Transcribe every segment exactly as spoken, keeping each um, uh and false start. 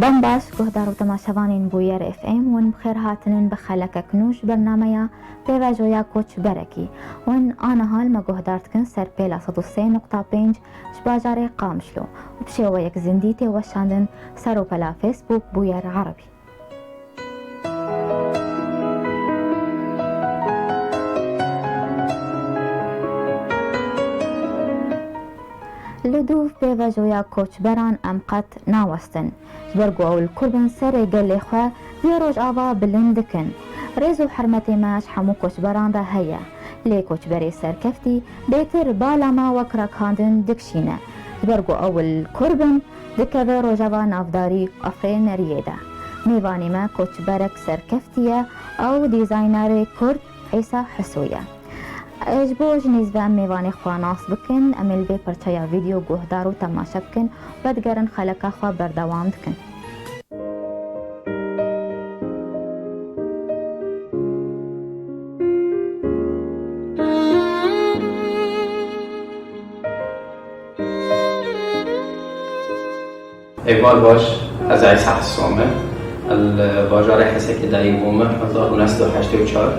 Dem baş, guhdar û temaşevanên Bûyer F M, hûn bi xêr hatinin bi xelekek nû ji bernameya Pêvajoya Koçberekî. Hûn aniha li me guhdar dikin ser pêla sed û sê nokta pênc ji bajarê Qamişlo û bi şêweyek zindî tê weşandin ser rûpela Facebook Bûyer Erebî. Li dûv pêvajoya koçberan em qet nawestin. Ji ber ku ew li kur bin serê gelê xwe yê Rojava bilind dikin. Rêz û hurmetê me ji hemû koçberan re heye. Lê koçberê serkeftî bêtir bala me wek rakandin dikişîne. Ji ber ku ew li kur bin, dikeve rojeva navdarî û afirêneriyê de. Mêvanê me koçberek serkeftî ye, ew dîzaynerê kurd Îsa Hiso ye. Ji bo ji nêz ve em mêvanê xwe nas bikin, em ê li vê parçeya vîdeo guhdar û temaşe bikin, vedigerin xeleka xwe berdewam dikin. Êvar baş, ez Îsa Hiso me. Li bajarê Hesekê dayik bûme, hezar û neh sed û heştê û çar.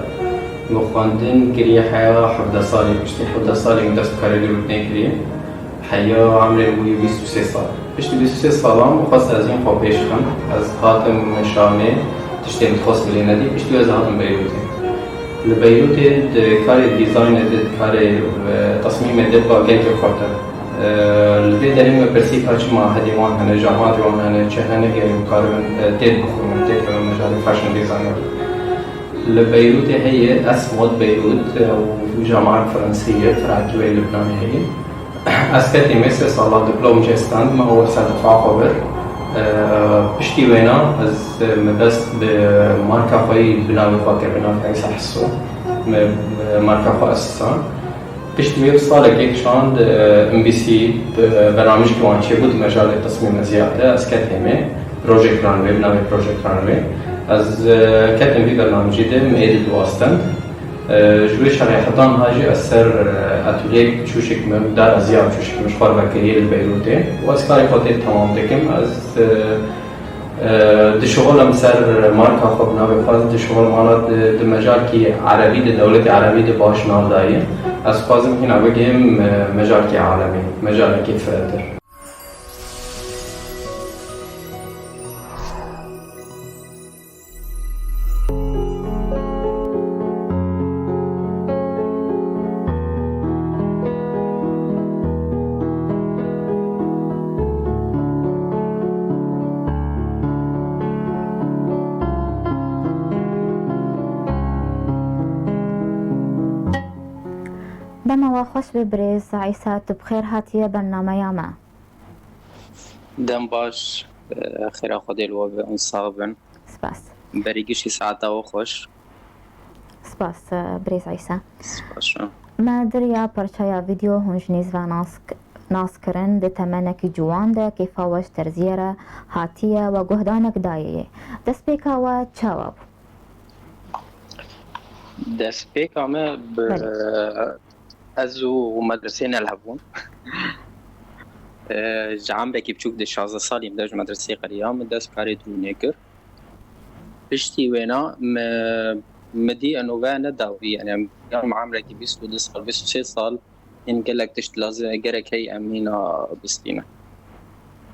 Min xwendin kiriye heya hevdeh salî, piştî hevdeh salî min dest bi karê dîroktinê kiriye. Heya emrê min bûye bîst û sê sal. Piştî bîst û sê salan min xwest ez jî xwe pêş bixim. Ez hatim Şamê, tiştê min dixwest bilê nedî, piştî wê ez hatim Beyrûtê. Li Beyrûtê di karê dîzaynê de, di karê, e, tesmîmê de ba gelkê xurt e. E, li vê derê me pirsî ka çima hedê wan hene, jamaatê wan hene, çi hene gelê wan karibin, e, têr bixwînin, têr kevin mejalê fashion designer. Li Beyrûtê heye, Esmod Beyrût, e, û jamaat Fransî ye, firakî wê Libnanê heye. Ez ketî me sê sala diplom jê stand, me ewil sertifa xwe bir. E, piştî wêna ez, e, me dest bi marka xwe yî bi navê xwe kir, bi navê Îsa Hiso. Me, e, marka xwe esisa. Piştî wê bi salekê kişand, e, M B C, e, bernamijekî wan çêbû di mejalê qismê meziyat de, ez ketê me, Project Runway, bi navê Project Runway. Ez, e, ketim vî bernamijî de, me êdî diwastin. E, ji wê şerê heta niha jî ez ser, e, etolyeyek çûşik me, dar ez ya çûşik me ji xwe re vekiriye li Beyrûtê. Û ez karê xwe tê temam dikim. Ez, e, Dişixulim ser marka xwe bi navê xwe, dişixulim ana di, di mejalkî erebî, di dewletê erebî de baş nav daye. Ez dixwazim hîna bigihim, e, mejalkî alemî, mejalekî firehtir. Dema we xweş be birêz Îsa, tu bi xêr hatiye bernameya me. Dem baş, e, xêra Xwedê li we be û sax bin. Spas. Berî giştî saeta we xweş. Spas, e, birêz Îsa. Spas. Me di riya parçeya vîdeo hûn ji nêz ve nas, nas kirin, di temenekî ciwan de kêfa we ji terziyê re hatiye, we guhdanek dayê yê. Destpêka we çawa bû? Destpêka me bi Belê. ez û medresê nelhebûn. E, ji emrekî biçûk de şazdeh salî min de ji medresê qeriya, min dest karê dirûnê kir. Piştî wêna me, me dî enove ne dawî, yani em, ya me emrekî bîst û du sal, bîst û sê sal, hîn gelek tişt lazim, gerek hey em hîna bistînin.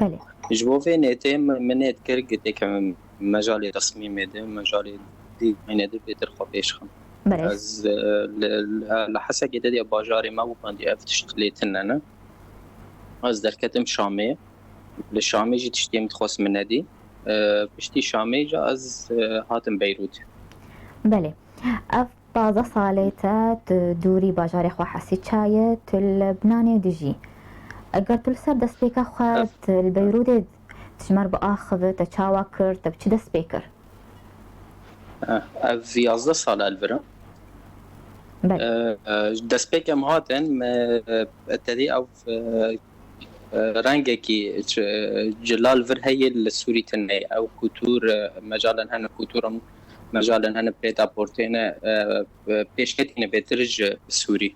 Belê. Ji bo vê nêtê min, min nêt kir, gitê ke min mejalê resmîmê de, mejalê dîzaynê de bêtir xwe pêş xim. Belê. Ez, e, li, li, li Hesekê de diya bajarê me û bandî ev tişt lê tune ne. Ez derketim Şamê. Li Şamê jî tiştê min dixwest min nedî. E, piştî Şamê jî ez, e, hatim Beyrût. Belê. Ev pazdeh salê te tu dûrî bajarê xwe Hesî çaye, tu li Libnanê dijî. Eger tu li ser destpêka xwe Ev tu li Beyrûdê tu ji me re biaxive, te çawa kir, te bi çi dest pê kir? Ev yazdeh sal e li vir e. Belê. E, e, destpêk em hatin, me, e, tedî ev, e, e, rengekî ç-, e, cila li vir heye li Sûrî tune ye. Ew kûtûr, e, mejalên hene kûtûr in, mejalên hene prêt-à-porter ne, e, e, pêşketî ne bêtir ji Sûrî.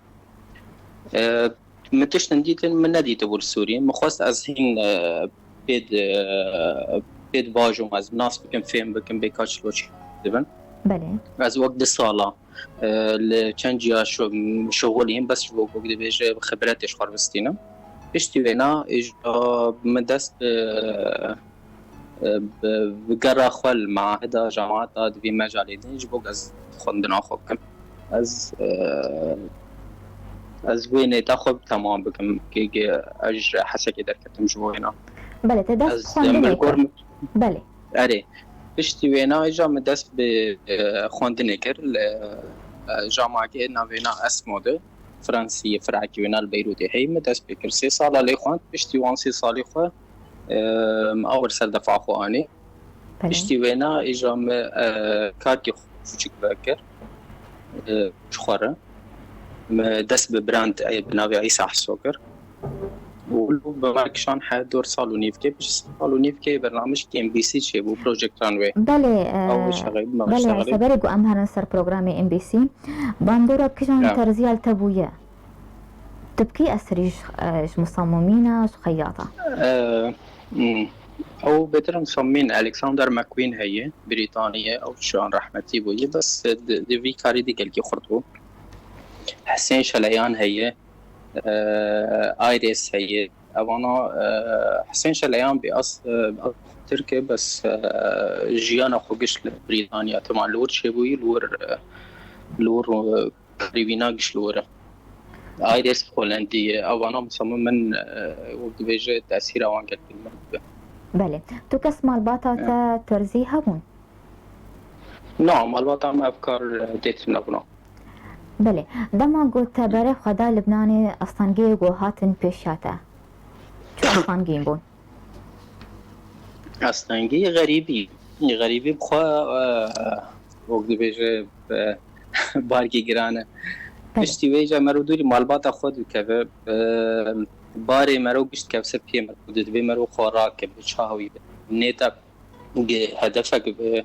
E, Min tiştin dîtin, min nedîtibû li Sûriyê. Min xwest ez hîn, e, pê di, e, pê dibajom, ez nas bikim, fêm bikim, bê ka çilo çi dibin. Belê. Ez wek du sala, e, li çend ciya şo-, şixulîm, bes ji bo, wek dibêje, xibretê ji xwe rivistînim. Piştî wêna, îja min dest bi, e, bi, bi gera xwe li meahida, cemaeta di vî mejalê din ji bo ez xwendina xwe bikim. Ez, e, ez wê nêta xwe temam bikim, kê, kê ez ji Hesekê derketim ji bo wêna. Belê, te dest xwendinê kir. Belê. Erê. Piştî wêna îja min dest bi, e, xwendinê kir li, e, jamakê navê wêna Esmo de, Fransî, firekî wêna li Beyrûtê heye, min dest pê kir. Sê sala lê xwend, piştî wan sê salî xwe, e, min awer ser defa xwe anî. Belê. Piştî wêna îja min, e, karkê xwe biçûk vekir, e, ji xwe re. Min dest bi brand, e, bi navê Îsa Heso kir. Û bi me kişand he dor sal û nîvkê, pişt sal û nîvkê bernamejkî M B C çêbû, Project Runway. Belê, e, Ew şexê, bi me belê, şexê. Seberê ku em herin ser programê M B C, bandora kişand terziya li te bûye. Tu bi kî esirî ji, e, ji musamimîna, ji xeyata? E, hmm. Ew bêtir musamimîn Alexander McQueen heye, Brîtanî ye, ew çiyan rehmetî bûye, bes di, di vî karî de gelkî xurt bû. Hesên Şeleyan heye, e, Aires heye. Evana, e, Hesên Şeleyan bi as, e, bi as Tirk e, bes, e, jiyana xwe giş li Brîtanya, tema li wir çêbûyî, li wir, e, li wir, e, karî wîna giş li wir e. Aires Holendî ye. Evana misamîn min, e, wek dibêje tesîra wan gelkî li min dibe. Belê. Tu kes malbata te terzî hebûn? Na, malbata me ev kar, e, dê tune bûna. Belê. Dema ku te berê xwe da Libnanê, astengiyê ku hatin pêşiya te, çi astengiyên bûn? Astengî xerîbî. Xerîbî bi xwe, e, wek dibêje, e, barkî giran e. Belê. Piştî wê îja mero dûrî malbata xwe dikeve, e, barê mero gişt kev ser piyê mero, didibê mero xwe rake, bi çaha wî be. Nêta gi-, hedefek bi,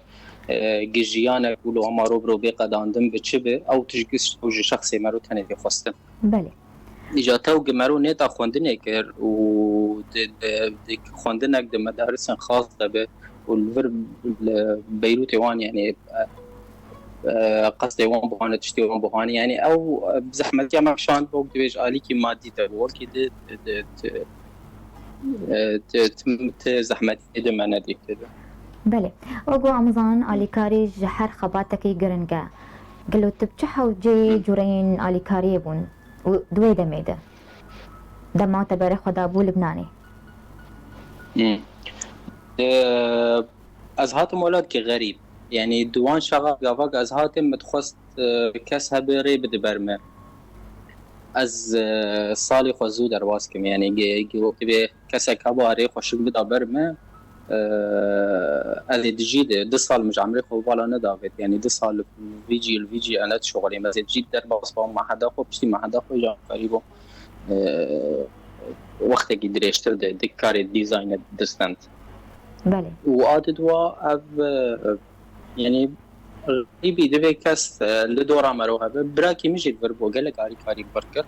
e, gi jiyanek û li amaro biro bê qedandin bi çi bi, ew tişt giş ew ji şexsê mero tenê tê xwestin. Belê. Îja tew gi mero nêta xwendinê kir û di, di, di xwendinek di medarisên xas de be û li vir li Beyrûtê wan, yanî, e, e, qesdê wan buhane, tiştê wan buhane. Yanî ew, e, zehmetiya me kişand, wek dibêj alîkî madî de bû, wekî di, di, di, e, ti, ti, ti zehmetiyê de me nedîtî. Belê. Wek ku em zanin alîkarî ji her xebatekî giring e. Gelo tu bi çi hewceyê cûreyên alîkariyê bûn û di wê demê de? Dema te berê xwe dabû Libnanê. Hmm. E, ez hatim welatkî xerîb. Yanî di wan şexa gava ku ez hatim, min dixwest, e, kes hebe rê bide ber me. Ez, e, salê xwe zû derbas kim. Yanî ge-, ge-, wekî bê kesek heba rê xweşik bida ber me, e, ez ê dijî de du sal min ji emrê xwe vala nedavêt. Yanî du sal vî cî li vî cî ez ne dişuxulîm. Ez ê dijî derbas bam meheda xwe, piştî meheda xwe îja xerîb bûm. E, wextekî dirêjtir de di karê dîzayne distend. Belê. Û a di dua ev, e, yanî, xerîbî divê kes, e, li dora mero hebe. Birakî min jî li vir bû, gelek alîkarî vir kir.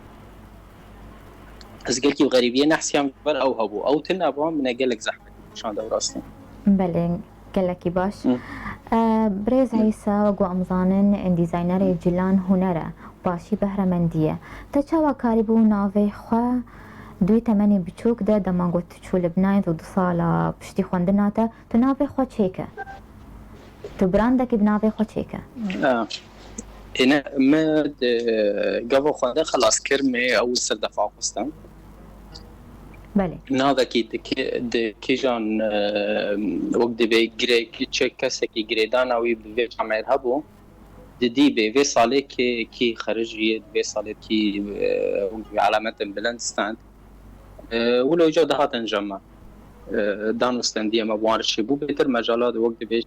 Ez gelkî bi xerîbiyê nehsiyam, ji ber ew hebû. Ew tune bû, min e gelek zehmet kişand ew rastî. Belê, gelekî baş. Hı. E, Birêz Hı. Îsa, wek ku em zanin, dîzaynerê Hı. Cilan huner e, başî behremendî ye. Te çawa karîbû navê xwe di wî temenê biçûk de, dema ku tu çû Libnanê, tu du sala piştî xwendina te, tu navê xwe çêke? Tu brandekî bi navê xwe çêke? E, êne, me di gava xwendê xelas kir, me ew ser defa xwestin. Belê. Navekî di kê-, di kîjan, e, wek dibê girê-, çi kesekî girêdana wî bi vê camêr hebû, didî bê vê salê kê, kî xerij jiyê, vê salê kî, e, wek dibê alametên bilind stand. E, wilo îca dihatin cem me. E, dan û stendiyê me bi wan re çêbû, bêtir mecala de wek dibê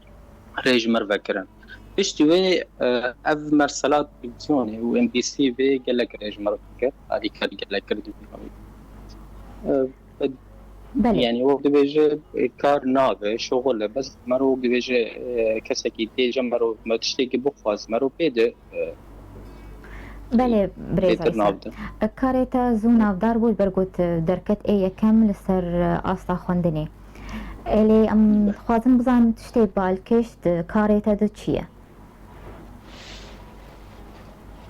rê ji me re vekirin. Piştî wê, e, ev mersela televîzyonê û M B C vê gelek rê ji me re vekir, alîkarî gelek kir di vî havî. E, Belê. Yanî wek dibêje, e, kar nabe, şoxul e, bes mero wek dibêje, e, kesekî tê cem mero, me tiştekî bixwaz, mero pê de, e, Belê, birêz Îsa. Karê te zû navdar bû, ber got, e, derket ê yekem li ser, e, asta xwendinê. Elê em dixwazin bizanin tiştê balkêş di karê te de çi ye?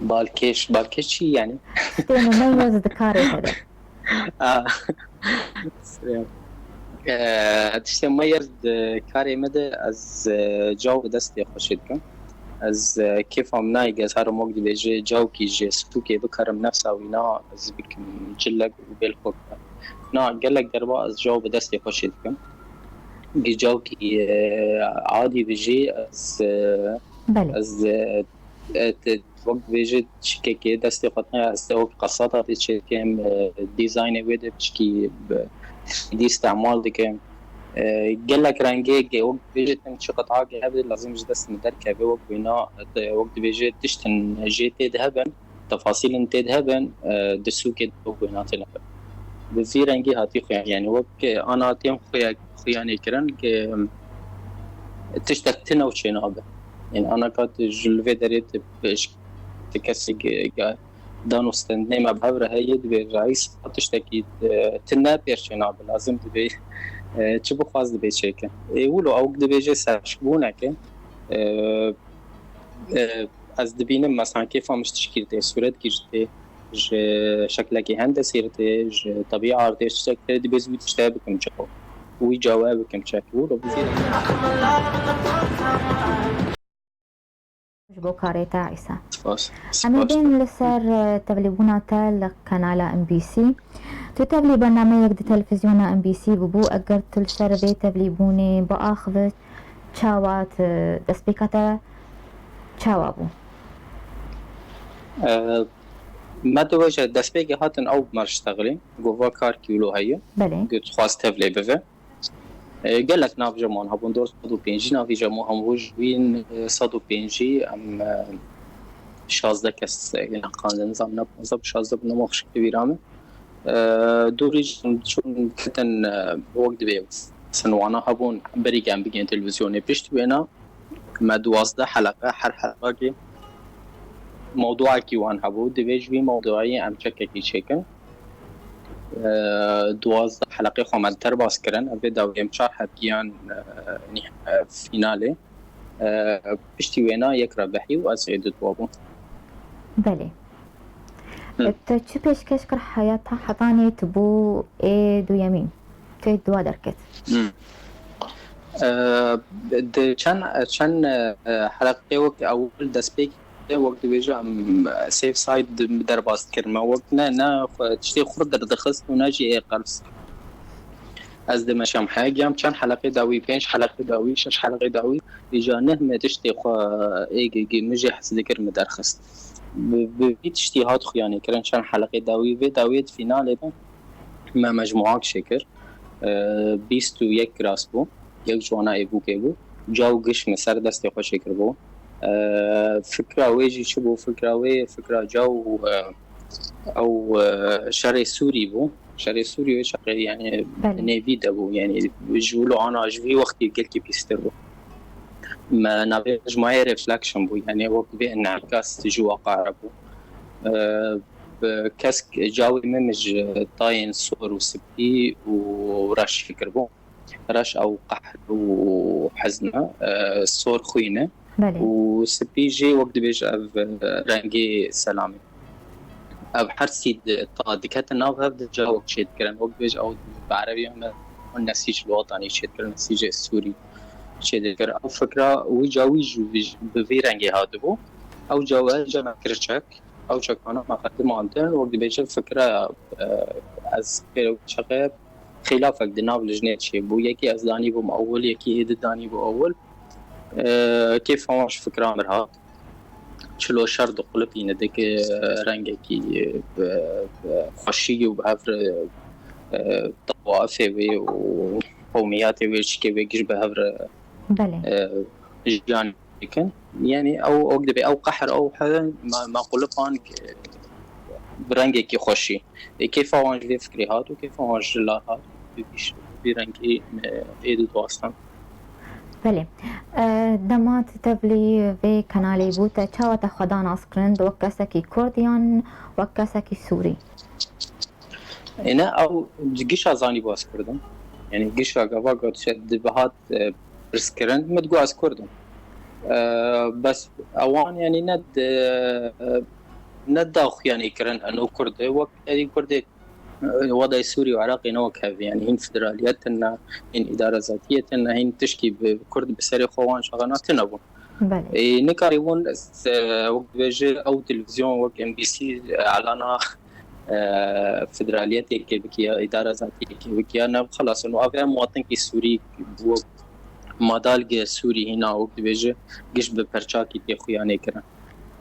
Balkêş, balkêş çi yani? Tiştê mumeyez di karê te de. Ah, Ee, tiştê meyez di karê me de ez e, caw bi destê xwe çê dikim. Ez e, kêfa min nayê, ez herim wek dibêje cawkî ji stûkê bikarim nefsa wî na ez bikim cilek û bêl xwe bikim. Na gelek derba ez caw bi destê xwe çê dikim. Gi cawkî e, adî bijî ez e, Belê. ez e, e, te- wek dibêje çikekê destê xwe tine ez te wek qesata tê çêkim, e, dîzaynê wê de piçkî bi dî îstemal dikim. E, gelek rengê ge wek dibêje tim çi qitagê hebe lazim ji dest min derkeve wek wêna e, wek dibêje tiştin jê tê de hebin, tefasîlin tê de hebin, e, di sûkê de wek wêna têne hebin. Bi vî rengî hatî xuyan, yani wek e, ana tên xuya- xuyanê kirin ke tiştek tine û çênabe. Yani ana kat ji li vê derê tu pêş ti kesek e, ga- dan û stendinê me bi hev re heye dibê reîs tiştekî e, tine pêr çênabe. Lazim dibê e, çi bixwaz dibê çêke. Ê wilo ew dibêje serşkbûneke e, e, ez dibînim mesela kêfa min ji tişkî tê, sûret gîr tê, ji şeklekî hendesî tê, ji tebîa tê, ji tiştek tê, dibê ez wî tiştê bikim caw. Wî cawe bikim çek. Wilo bizî Ji bo karê te Îsa. Spas. Em ê Spas. bên li ser e, tevlîbûna te li kanala M B C. Tu tevlî bernameyek di televîzyona M B C bûbû. Eger tu li ser vê tevlîbûnê biaxive, çawa tu destpêka te çawa bû? E, me diwêje destpêkê hatin ew bi me re ştexilîn. Gova kar kî wilo heye. Belê. Got xwaz tevlê bive. E, gelek navîja wan hebûn, dor sed û pêncî navîja wan hebûn, ji wîn e, sed û pêncî em e, şazdeh kes e, yine qandin, nizam ne panzdeh bi şazdeh bi nema xişkê vîra min. E, dûrî jî em çûn ketin e, wek dibê sinwana hebûn, berî em bigên televîzyonê pişt wêna me duwazdeh heleqe, her heleqekî mewduekî wan hebû, divê ji vî mewduayî em çekekî çêkin. E, duwazdeh heleqê xwe me derbas kirin. Ev vê dawî em çar heb giyan e, nî- e, fînalê. E, piştî wêna yek re behî û ez ê didwa bûm. Belê. Hı. Te çi pêşkeş kir heyata hetanê tu bû ê duyemîn? Tu ê dua derket. Hmm. E, di çend çend e, heleqê wek ewil destpêk wek dibêje em safe side derbas dikir me wek ne ne xwe- tiştê xurt derdixist û ne jî ê qels. Ez dimeşem heye giyam çend heleqê dawî, pênc heleqê dawî, şeş heleqê dawî, îca neh me tiştê xwe ê ge- ge- min jê hez dikir min derxist. Bi bi vî tiştî hat xuyanê kirin çend heleqê dawî, vê dawiyê di fînalê de me mecmuak çêkir. E, bîst û yek kiras bû. Yek ji wana êbûkê bû. Caw giş min ser destê xwe çêkiribû. E, fikra wê jî çi bû? Fikra wê, fikra caw e, ew e, şerê Sûrî bû. Şerê Sûrî wê çaxê yani Belê. Nêvî de bû. Yani ji wilo ana ji vî wextî gelkî pîstir bû. Me navê mecmuayê reflection bû. Yani wek vê enîkas ji waqara bû. E, bi kesk cawê me min ji tayên sor û spî û reş fikir bû. Reş ew qehr û hezn e, e, sor xwîn e Belê. û spî jî wek dibêje ev e, rengê selamê. Ev her sî di- ta diketin nav hev di cawek çêdikirin. Wek dibêje ew bi erebî me nesîj watanî çêdikir, nesîjê Sûrî çêdikir. Ew fikra wî cawî ji bi vî rengê hatibû. Ew cawe ca me kir çek. Ew çekana me qedimandin, wek dibêje fikra e, ez pê çeqe xîlafek di nav lijnê çêbû. Yekî ez danîbûm ewil, yekî êdî danîbû ewil. E, kêfa wan ji fikra min hat. Çilo şer diqulipîne, dike rengekî e, e, xweşî û bi hev re e, tawaifê wê û qewmiyatê wê, çikê wê giş bi hev re Belê. e, jiyan dikin. Yani ew wek dibê ew qehr ew he me, me qulipan bi rengekî xweşî. Ê, kêfa wan ji vê fikrê hat û kêfa wan ji la hat. Bi vî ş- vî rengî e, ê didwastin. Belê. E, dema tu tevlî vê kanalê bû, te çawa te xwe da nas kirin? Wek kesekî Kurd yan wek kesekî Sûrî? Êne ew gişa zanî baz kirdin. Yani gişa gava got dibihat e, pirs kirin, min digot ez Kurd im. E, bes ewan yani ne di, e, ne daxuyanî kirin eno Kurd e, wek êdî Kurd e, e, wedayê Sûrî û Iraqê ne wek hev e. Yani hîn federaliyet tune, hîn îdare zatiyê tune, hîn tişkî bi Kurd bi serê xwe wan şaxana tune bû. Belê. Ê, nikarîbûn, e, wek dibêje ew televîzyon wek M B C, e, elana, e, federaliyetê kê bikiya, îdara zatiyê kê bikiya, ne xelas in. Û ev muwatinkî Sûrî bû, madalge Sûrî hîna wek dibêje giş bi perçakî tê xuyanê kirin.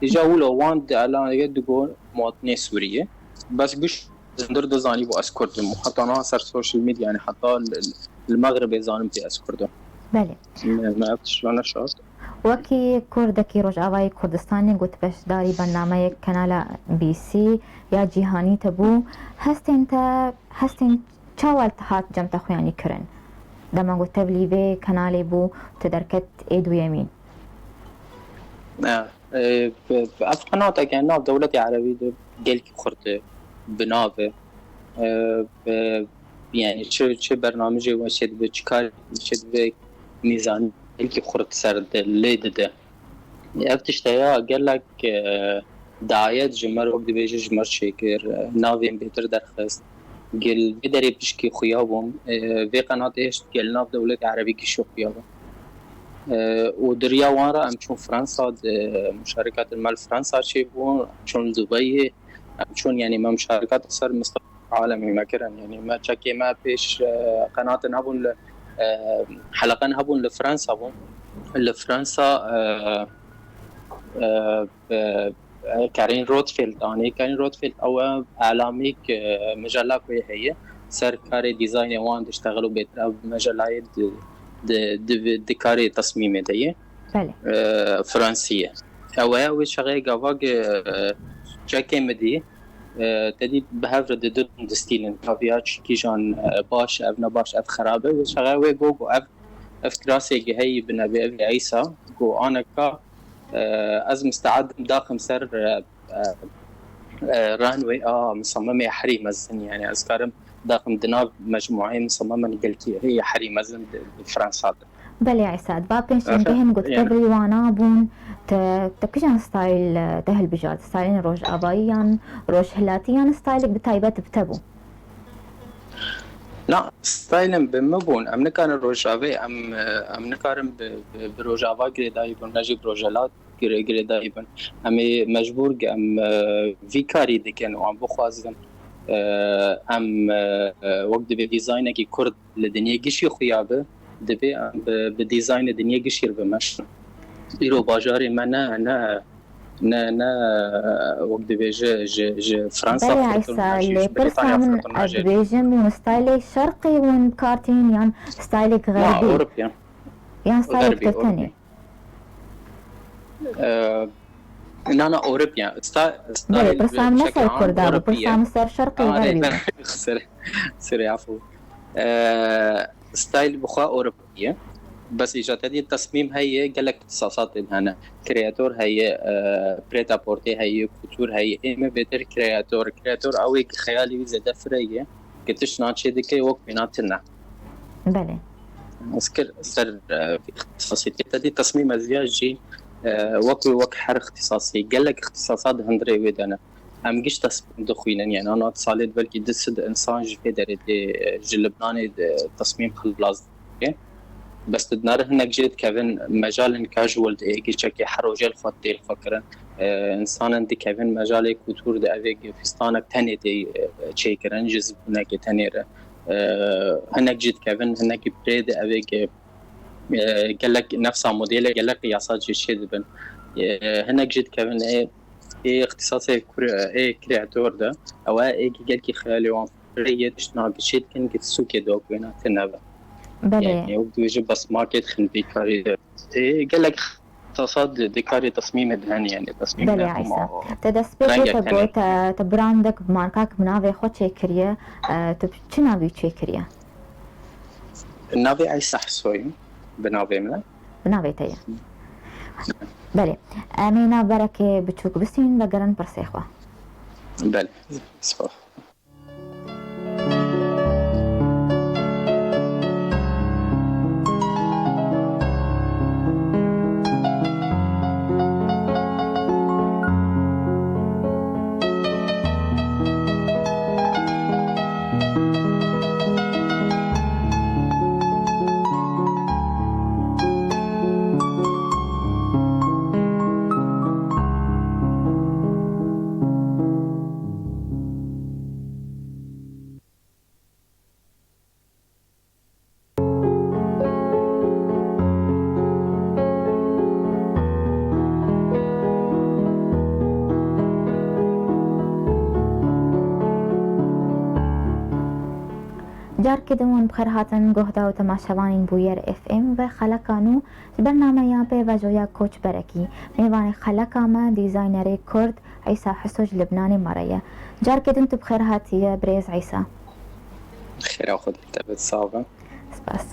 Îja wilo wan di elanê digo muwatinê Sûrî ye. Bes giş zindir dizanî bû ez Kurd im. Heta niha ser social media, yani heta li, li Mexribê zanim tê ez Kurd im. Belê. Me, me ev tiştana şart. Wekî Kurdekî Rojavayê Kurdistanê ku tu beşdarî bernameyek kanala B B C ya cîhanî te bû, hestên te, hestên çawa li te hat cem te xuyanî kirin? Dema ku tev li vê kanalê bû, tu derket ê duyemîn. Ne, e, bi, bi ev qenateke nav dewletê erebî de gelkî xurt e, bi nav e. E, bi, yani çi, çi bernamijê we çêdibe, çi kar çêdibe, nîzanî gelkî xurt ser de, lê dide. Ev tişteya gelek, e, dayet ji me re wek dibêje ji me re çêkir, e, navên bêtir derxist. Gel vê derê pişkî xuya bûm, e, vê qenatê hişt gel nav dewletê erebî gişî xuya bûm. E, û di riya wan re em çûn Fransa, di muşarekat me li Fransa çêbû, em çûn li Dubeyê, em çûn, yani me muşarekat ser Mister Alemî me kirin. Yani me çekê me pêş, e, qenatin hebûn li, e, heleqen hebûn li Fransa bûn. Li Fransa, e, e, e, Karin Rothfeld anî. Karin Rothfeld ew e elamîk, e, mijela ku yê heye. Ser karê dîzaynê wan diştexil û bêtir ev mejelayê di, di, di, di karê tesmîmê de ye. Belê. E, Fransî ye. Ew e, wê çaxê gava ge, e, çekê min dî, e, te dî bi hev re didin di stîlin. Kaviya çi kîjan, e, baş, ev ne baş, ev xerab e. Wê çaxê wê got, got, ev, ev kirasê ge heyî binevê, ev ê Eysa. Got, aneka, e, ez misteed im daxim ser, e, e, e, runway a misamemê herî mezin, yani ez karim daxim di nav mecmueyê misamemen gelkî herî mezin di, di Fransa de. Belê Eysa, di ba pênc Efe, şêngehên ku tu yani tevlî wana bûn, te, te kijan stayl, e, te hilbijart? Staylên rojavayî yan rojhilatî yan staylek bi taybet bi te bû? Na, staylên bi min bûn. Em nikarin rojavê, em, e, em nikarin bi, bi, bi rojava girêdayî bin, ne jî bi rojhilat gire-, girêdayî bin. Em ê mecbûr ge-, em, e, vî karî dikin û em bixwazin, e, em, e, e, wek divê dîzaynekî Kurd li dinyê gişî xuya be, divê em bi, bi dîzaynê dinyê gişî re bimeşin. Îro bajarê me ne, ne, ne, ne, e, wek divê ji, ji, ji Fransa Belê firtin Eysa, ne jî lê ji pirsa Brîtanya min firtin ne ez jî. Dibêjim, hûn staylê şerqî hûn bi kar tînin yan staylê Na, xerbî? Ewropiyan. Yan staylê Xerbî, Ewropiyan. Tirkî? Ee, na, na, Ewropiyan. Sta-, Belê, stayl pirsa min ne ser Kurda bû, pirsa min ser şerqî û xerbî bû. Sirê, sirê, afû. Ee, stayl bi xwe Ewropî ye. Bes îca te dî tesmîm heye, gelek îhtisasatên hene. Kreator heye, e, prêt-à-porter heye, kûtûr heye. Ê me bêtir kreator. Kreator ew ê ki xeyalî wî zêde fireh ye, ki tiştna çê dike wek wêna tune. Belê. Ez kir ser, e, îxtisasê te dî tesmîm ez ya jî, e, wek wê wek her îxtisasê, gelek îxtisasat di hundirê wê de ne. Em giş tesmîm dixwînin, yani ana salê de belkî du sed insan ji vê derê tê, e, ji Libnanê de tesmîm xilas dike. Bes tu dinare hinek jê dikevin mejalên casual de ê giçekê her rojê li xwe tê li xwe kirin. E, insanên dikevin mejalê kûtûr de ev ê fîstanek tenê tê, e, çêkirin, ji zibûnekê tenê re. E, hinek jî dikevin, hinekî pirê de ev ê, e, gelek nefsa modêle, gelek qiyasa jî çê dibin. E, hinek jî dikevin ê, ê îxtisasê kur-, ê kreator de. Ew e ê gelkî xeyalê wan fireh ye, tiştna bi çê dikin, ki sûkê de wek wêna tune be. Belê. Yani, wek dibêje bes market xinbî karî de. Ê, gelek îxtisasat di, di karê tesmîmê de hene, yani, tesmîm Belê, ne Eysa. Te destpêkê te got, te, te brandek, markak bi navê xwe çêkiriye. E, tu çi navî çêkiriye? Navê Eysa Hsoyî, bi navê min e. Bi navê te ye. Belê. Em ê navberekê biçûk bistînin, vegerin pirsê xwe. Belê. Spas. Carkê din wan bi xêr hatin guhda û temaşevanên Bûyer F M ve xeleka nû ji bernameya pêvajoya Koçberekî. Mêvanê xeleka me dîzaynerê Kurd Îsa Hiso ji Libnanê me re ye. Carkê din tu bi xêr hatiye birêz Îsa. Xêra Xwedê te be, sax be. Spas.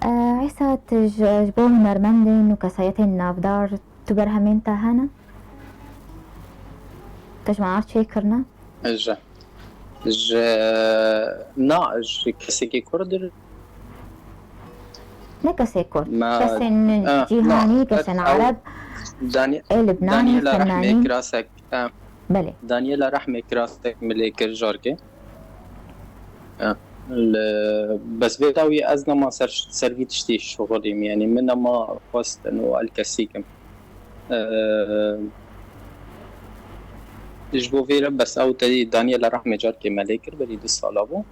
E, Îsa, tu ji, ji bo hunermendên û kesayetên navdar tu berhemên te hene? Tu ji wan re çêkirine? Ji, ji, na, ji kesekî Kurd. Ne kesê Kurd, me, kesên eh, cîhanî, na, kesên ew Ereb, Dani-, ê Libnanê, Daniela Rehmê fennanîn. Kirasek, eh, Belê. Daniela Rehmê Kirasek min lê kir carkê. Eh, li, bes vê dawî ez nema ser, ser vî tiştî şixulîm, yanî min nema xwestin û el kesî kim. Eee, ji bo vê re bes ew tedî Daniela Rehmê carkê me lê kir, berî du sala bû.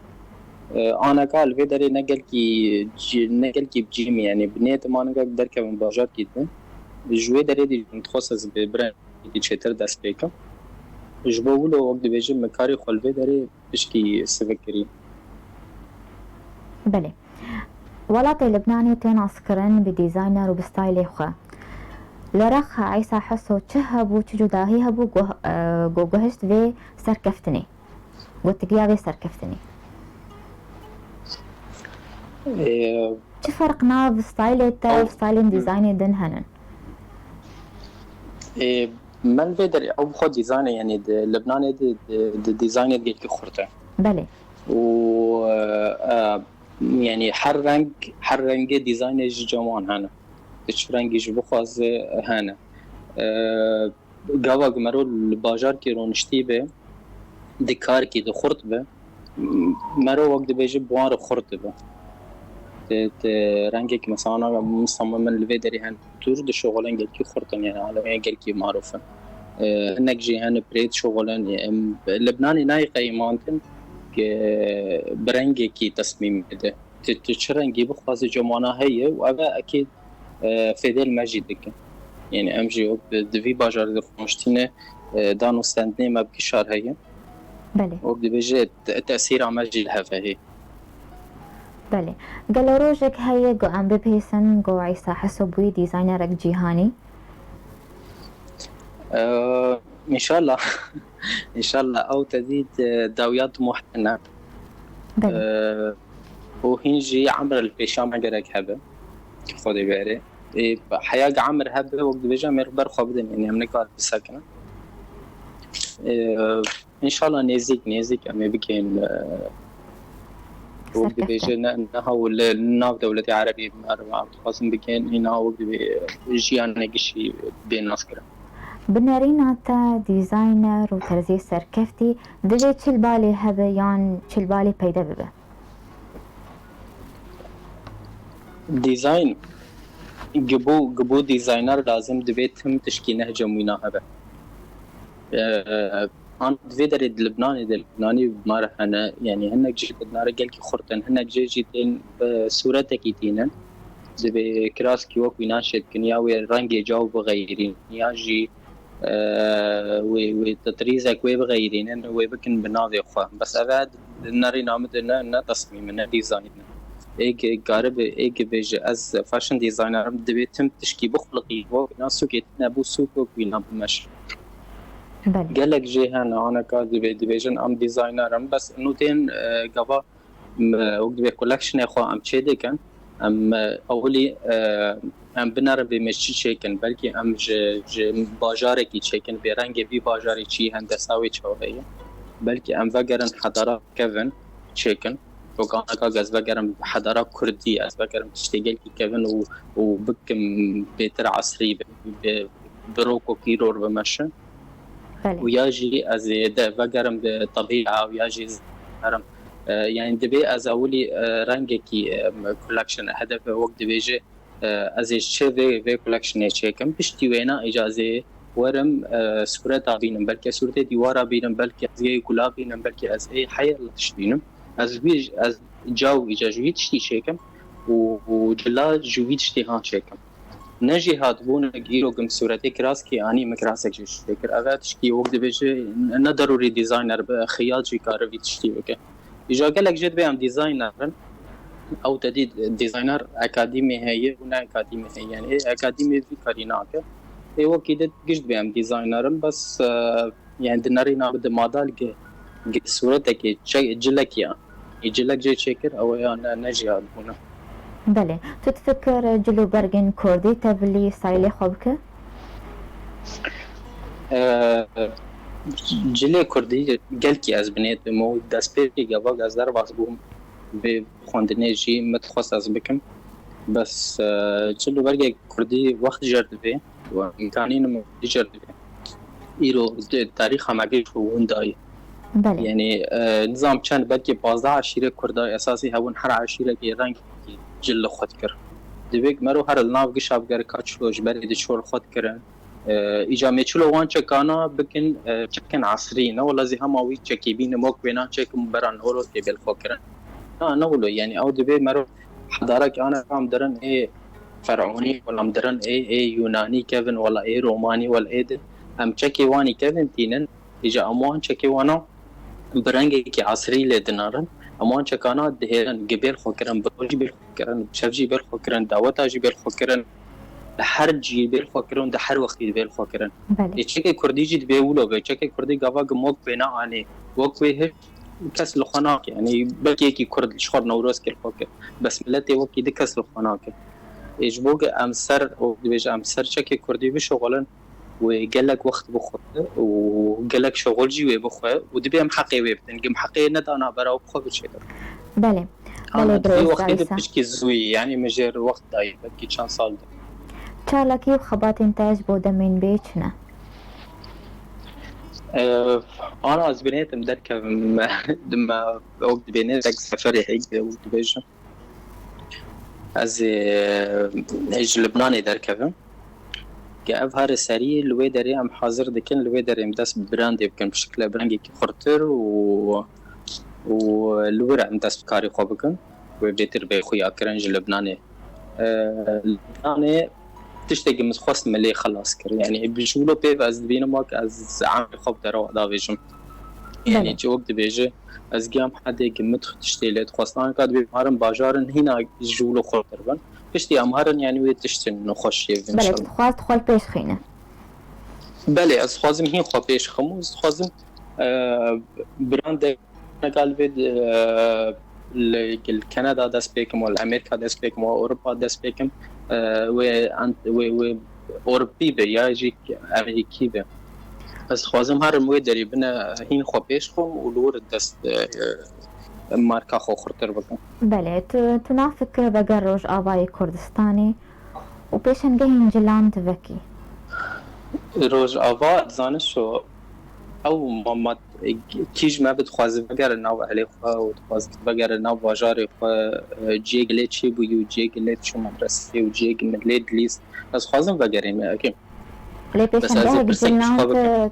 Eee, aneka li vê derê ne gelkî cî-, ne gelkî bi cî min, yanî bi nêtim aneka derkevim bajarkî din. Ji wê derê dî dixwest ez bi birengî çêtir dest pê kim. Ji bo wilo wek dibêjim min karê xwe li vê derê pişkî sivik kirî. Belê. Welatê Libnanê tê naskirin bi dîzayner û bi staylê xwe. Li rex Îsa Hiso çi hebû, çi cudahî hebû, ku, e, ku guhişt vê serkeftinê? Gotigiya vê serkeftinê? Ê, Çi ferq nav staylê te û ew, staylên dîzaynê din hene? Ê, me li vê derê ew bi xwe dîzaynê, yanî di Libnanê di, di, di dîzaynê gelkî xurt e. Belê. Û, e, e, yanî her reng, her rengê dîzaynê ji cem wan hene. Tu çi rengî jî bixwaze hene. E, gava ku mero li bajarkê roniştî be, di karkî de xurt be, mero wek dibêje bi wan re xurt dibe. Ti, ti rengek mesela, mesela min li vê derê hen tûr di şoxolên gelkî xurt in, yani alemê gelkî marûf in. E, hinek jî hene pirêt şoxolên, em, Libnanê nayê qeyimandin ki bi rengekî tesmîm bide. Tu, tu çi rengî bixwazî cem wana heye û ev e ekîd, e, fêdê li me jî dikin. Yani em jî wek di, di vî bajarê de rûniştîne, e, dan û stendinê me bi kişar heye. Belê. Wek dibêje te-, tesîra me jî li hev heye. Belê. Gelo rojek heye ku em bibihîsin ku Îsa Hiso bûyî dîzaynerek cîhanî? Ee, înşallah. Înşallah ew tedî dawiya timoh tine. Belê. Ee, û hîn jî emir li pêşa me gerek hebe. Xwedê bêrê. Ê, heya ge emir hebe, wek dibêje, em ê ber xwe bidin, yanî em nikarin bisekinin. Ê, înşallah nêzîk, nêzîk em ê bikên, e, wek dibêje, ne, ne hewl li nav dewletê erebî me re, em dixwazin bikên, îna wek dibê jiyanê gişî bê naskirin. Bi nerîna te dîzayner û terziyê serkeftî divê çil balê hebe yan çil balê peyde bibe? Dîzayn, ji bo, ji bo dîzayner lazim divê tim tişkî nehcem wîna hebe. Ee, an di vê derê di Libnanê de, Libnanê mar hene, yani hinek jî di nare gelkî xurt in, hinek jê jî tên, e, sûretekî tînin. Divê kiraskî wek wîna çêdikin, ya wê rengê caw bixeyrîn, ya jî, e, wê, wê titrîzek wê bixeyrînin, wê bikin bi navê xwe. Bes ev e, nerîna min de ne, ne tesmîm e, ne dîzayn e. Ê ge karibe, ê ge bêje, ez fashion designer im, divê tim tişkî bixuliqî, wek wîna sûkê tine bû, sûk wek wîna bimeşe. Belê. Gelek jê hene, aneka divê, dibêjin em designer im, bes nû tên, e, gava, m, wek divê collectionê xwe em çê dikin, em, e, ewilî, e, em binerin vê me çi çêkin, belkî em ji, ji bajarekî çêkin, vê rengê vî bajarê çi hendesa wê çawa heye. Belkî em vegerin hedara kevin çêkin. Wek aneka ez vegerim hedara kurdî, ez vegerim tiştê gelkî kevin û, û bikim bêtir esrî bi, bi, bi rokokî ror bimeşin. Belê. Û ya jî ez ê de vegerim bi tebîa û ya jî vegerim, e, yani divê ez ewilî, e, rengekî, e, collection hedefe wek dibêje, e, ez ê çi vê, vê collectionê çêkim. Piştî wêna îca ez ê werim, e, sûreta bînim. Belkî sûretê dîwara bînim, belkî ez ê gula bînim, belkî ez ê heyr tişt bînim. Ez wî, ez caw îca ji wî tiştî çêkim û, û cila ji wî tiştî han çêkim. Ne jî hatibûn îro gim sûretê kiraskî anî min kirasek jî çêkir. Ev e tiştî wek dibêje ne derûrî designer be, xiyal jî kare vî tiştî bike. Îja gelek jê dibê em dîzayner in. Ew te dî dîzayner akadîmî heye û ne akadîmî heye. Yani ê akadîmî vî karî nake. Ê wekî de giş dibê em dîzayner in. Bes, e, yani di nerîna bi di madal gi, gi sûretekê çe-, cilek ya. Ê cilek jê çêkir, ew ya ne, ne jî hatibûna. Belê. Tu difikir cil û bergên kurdî te bilî stayîlê xwe bike? Ee, cilê kurdî gelkî ez binêdim û destpêkê gava ez derbas bûm vê xwendinê jî min dixwest ez bikim. Bes, e, cil û bergê kurdî wext jêr dibê û îmkanî min jêr dibê. Îro di tarîxa me giş û winda ye. Belê. Yani, e, nizam çend, belkî pazdeh eşîrê kurda esasî hebûn, her eşîrekî rengekî cil li xwe dikir. Divê mero her li nav gişa bigere ka çilo ji berê diçû li xwe dikirin. E, îca mêçilo wan çekana bikin, e, çekên esrî. Ne wela zî hema wî çekê bînim wek wêna çekim bera Newrozê bê li xwe kirin. Na, ne wilo, yani ew dibê mero hedarek ana kam dirin ê fer'ûnî, wela em dirin ê, ê yûnanî kevin, wela ê romanî, wela ê din. Em çekê wanî kevin tînin, îca em wan çekê wana bi rengekî esrî lê dinarin. Em wan çekana dihêrin, gi bêl xwe kirin, bi roj jî bêl xwe kirin, bi şev jî bêl xwe kirin, daweta jî bêl xwe kirin, li her cî bêl xwe kirin, di her wextî bêl xwe kirin. Belê. Ê çekê kurdî jî dibê wilo be. Çekê kurdî gava gi mok pê neanê, wek wê hiş kes li xwe nake. Yani belkî yekî kurd ji xwe Newroz kir xwe kir. Bes miletê wekî di kes li xwe nake. Ê ji bo ge em ser, û dibêje em ser çekê kurdî bişuxulin, wê gelek wext bixwe û gelek şuxul jî wê bixwe û dibê em heqê wê bidin. Gim heqê nedana bera û bixwe biçe. Belê. Belê, ana di vê birêz wextê de Aysa. Pişkî zûyî, yani min jêr wext dayî, belkî çend sal de. Çalakî û xebatên te ji bo demên bê çi ne? Ee, ana ez binêtim derkevim, dime wek dibêne dek seferê heyk û dibêjim. Ez ê, ê ji Libnanê derkevim. Ke ev harê serî li wê derê em hazir dikin, li wê derê em dest bi brandê bikin, bi şikle brandekî xurtir û, û li wir em dest bi karê xwe bikin. Wê bêtir bê xuyakirin ji Libnanê. E, Libnanê tiştekî min xwest min lê xelas kir. Yani bi ji wilo pê ve ez dibînim wek ez emrê xwe bi derewa davêjim. Yani Belê. Çi wek dibêje, ez giyam hedê ki min tiştê lê dixwest. Anka dibê marin bajarin hîna ji wilo xurtir bin. Piştî em herin, yani wê tiştin xweş şêvin Belê, inşallah. Tu dixwast xwe li pêş xîne. Belê, ez dixwazim hîn xwe pêş xim û ez dixwazim, e, brandek neka li vê, e, li, li Kanada dest pê kim, li Amerîka dest pê kim, Ewropa dest pê kim, e, wê ant-, wê, wê Ewropî be ya jî Amerîkî be. Ez dixwazim herim wê derî bine hîn xwe pêş xim û li wir dest, e, e, marka xwe xurtir bikim. Belê, tu, tu nafikir veger Rojavayê Kurdistanê û pêşengehên cilan tu vekî? Rojava, zanî şo, ew ma-, ma-, kî ji me bi dixwaze vegere nav ehlê xwe û dixwaze vegere nav bajarê xwe, e, ciyê gilê çêbûyî û ciyê gilê çû medresê û ciyê gilê dilîst. Ez dixwazim vegerê me, ekê. Lê Bes ez ê pêşengehek pirsekî ji cilan xwe bikim. Tu,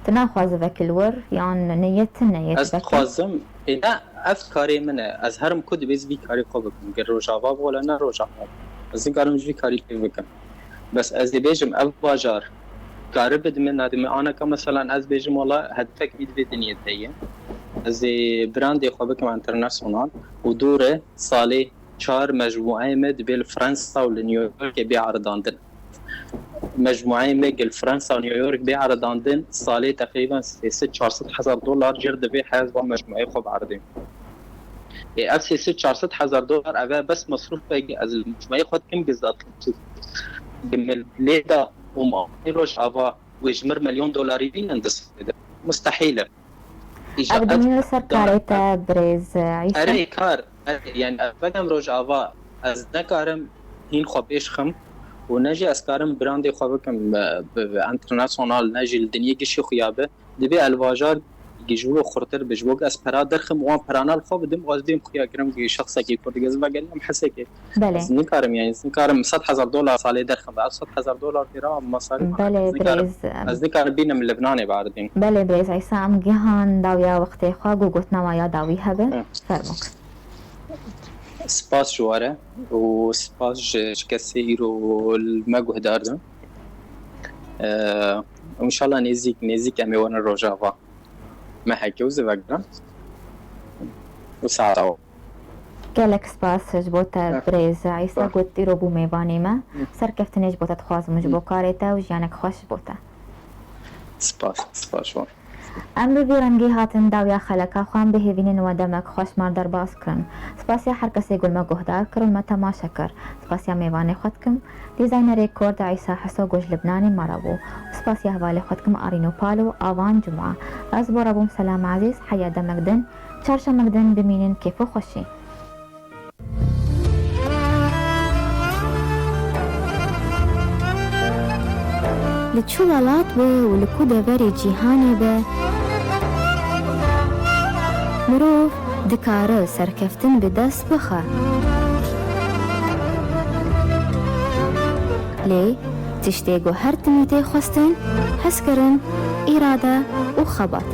tu naxwaze vekî li wir, yan niyet, niyet Ez vekî? Dixwazim, ê, ne, ev karê min e. Ez herim ku dibê ez vî karê xwe bikim. Ger Rojava be wala ne Rojava be. Ez nikarim ji vî karî kêf bikim. Bes ez ê bêjim ev bajar karibe di min, na di min aneka, meselan ez bêjim wala hedefek wî di vê dinyê de ye. Ez ê brandê xwe bikim internasyonal û dûre salê çar mecmueyê me dibê li Fransa û li New Yorkê bê eredandin. Mecmueyê me gel Fransa û New York bê eredandin, salê teqrîben sê sed çar sed hezar dolar jêr dibê her van mecmueyê xwe bierdin. Ê ev sê sed çar sed hezar dolar ev e bes mesrûfek ez li mecmueyê xwe dikim giza. Lê da û ma roj ava wê ji mir milyon dolarî bînin di salê de. Mustehîl e. Îja Ev ev dimîn li ser da-, karê te birêz Îsa. Erê kar, erê, yani ev vegem Rojava, ez nekarim hîn xwe pêş xim û ne jî ez karim brandê xwe bikim, e, bi, bi internasyonal, ne jî li dinyê gişî xuya be. Dibê el bajar gijûlo xurtir bi ji bo ez pera derxim, wan perana li xwe bidim, û ez bêm xuya kirim ki şexsekî kurdig ez vegerim hesekê. Belê. Ez nikarim, yani ez nikarim sed hezar dolar salê derxim. Ev sed hezar dolar têra masarîf Belê, ez nikarim. Birêz, em, Ez nikarim bînim Libnanê berdîm. Belê, birêz Îsa, em gihan dawiya wextê xwe, ku gotina we ya dawî hebe. Hı. Fermo. Spas ji we re û spas ji, ji kesê îro li me guhdar din. Ee, inşallah nêzîk, nêzîk em ê werin Rojava. Me heke û zivegran. Saeta. Gelek spas ji bo te birêz Îsa ku îro bû mêvanê me. Serkeftinê ji bo te dixwazim û ji bo karê te û jiyanek xweş ji bo te. Spas, spas wan. Em bi vî rengî hatin dawiya xeleka xwe, em bi hêvî ne we demek xweş me derbas kirin. Spasiya her kesê ku li me guhdar kir û li me temaşe kir. Spasiya mêvanê xwe dikim, dîzaynerê Kurd Îsa Heso ku ji Libnanê me re bû. Spasiya hevalê xwe dikim Arîno Palo, Avan Cuma. Ez bo re bûm Selam Ezîz, heya demek din, çarşemek din bimînin kêf û xweşî. Li çi welat be û li ku deverê cîhanê be, mirov dikare serkeftin bi dest bixe. Lê tiştê ku her timî tê xwestin, hezkirin, îrade û xebat.